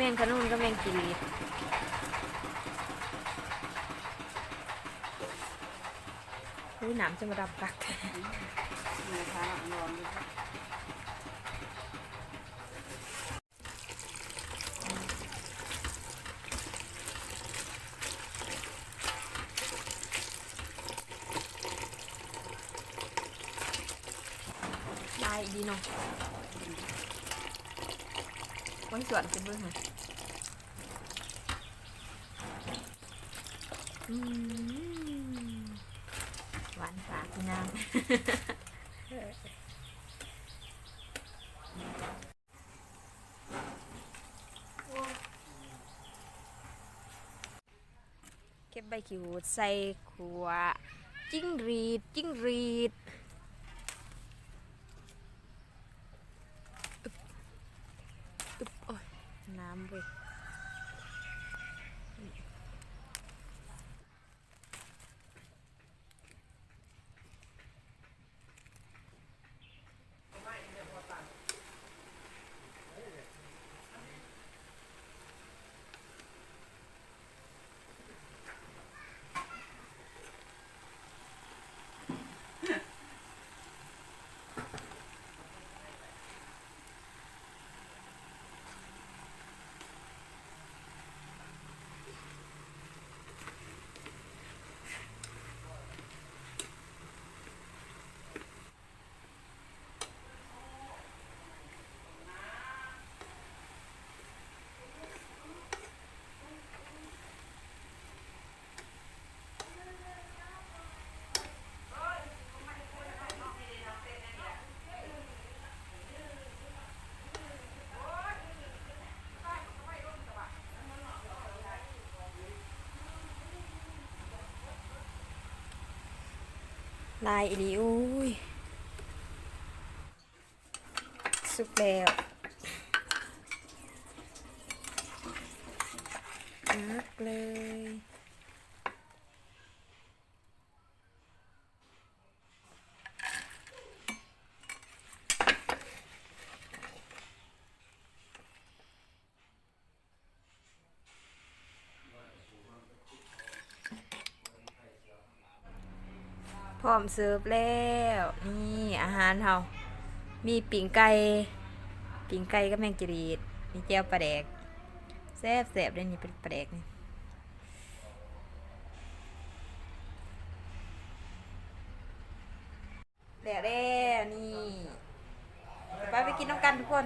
ແມງຂະໜູນກັບແມງຈີ່ຫຼີດ. ອຸ້ຍ ນ້ຳຈະມາດຳຄັກແທ້. ຫຼາຍອີ່ຫຼີເນາະ. ຄົນສວນຊິເບິ່ງຫັ້ນ. ອືມ ຫວານປາກພີ່ນ້ອງ. ເກັບໃບຂີ້ຫູດໃສ່ຂົ້ວຈິ້ງຫຼີດ, ຈິ້ງຫຼີດ. ອຶບ ອຶບ ໂອ້ຍ ນ້ຳເວີຍ. ຫຼາຍອີ່ຫຼີ ໂອ້ຍ. ສຸກແລ້ວ ຕັກເລີຍ. ພ້ອມເສີບແລ້ວ. ນີ້ອາຫານເຮົາ ມີປີ້ງໄກ່ ປີ້ງໄກ່ກັບແມງຈີ່ຫຼີດ, ມີແຈ່ວປາແດກ ແຊບໆເດ້ນີ້ ປາແດກນີ້. ແລ້ວແລ້ວນີ້ ໄປ ໄປກິນນຳກັນທຸກຄົນ.